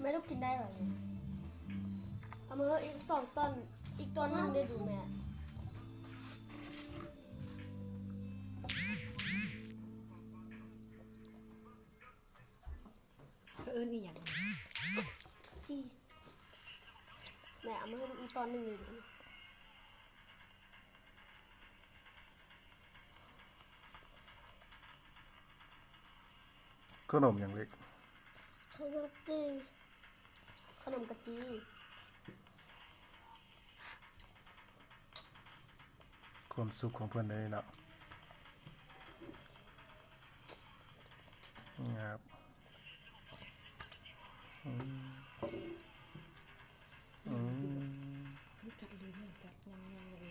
ແມ່ລູກກິນໄດ້ຫວານີ້? ເອົາມາເຮີ້ ອີກສອງຕອນ ອີກຕອນໜຶ່ງໄດ້ດູແມ່. ເຂົາເອີ້ນອີ່ຫຍັງ? ຈີ່. ແມ່ເອົາມາເຮີ້ ອີກຕອນໜຶ່ງໄດ້ດູ. ຂະໜົມຫຍັງເລັກ? ຂະໜົມກະຈີ່. ຂະໜົມກະຈີ່. ຄວາມສຸກຂອງເພິ່ນເດ້ເນາະ. ງາບ. ອືມ ອືມ ມີກັດເລີຍ ມີກັດ ຍຳໆ ຍຳ.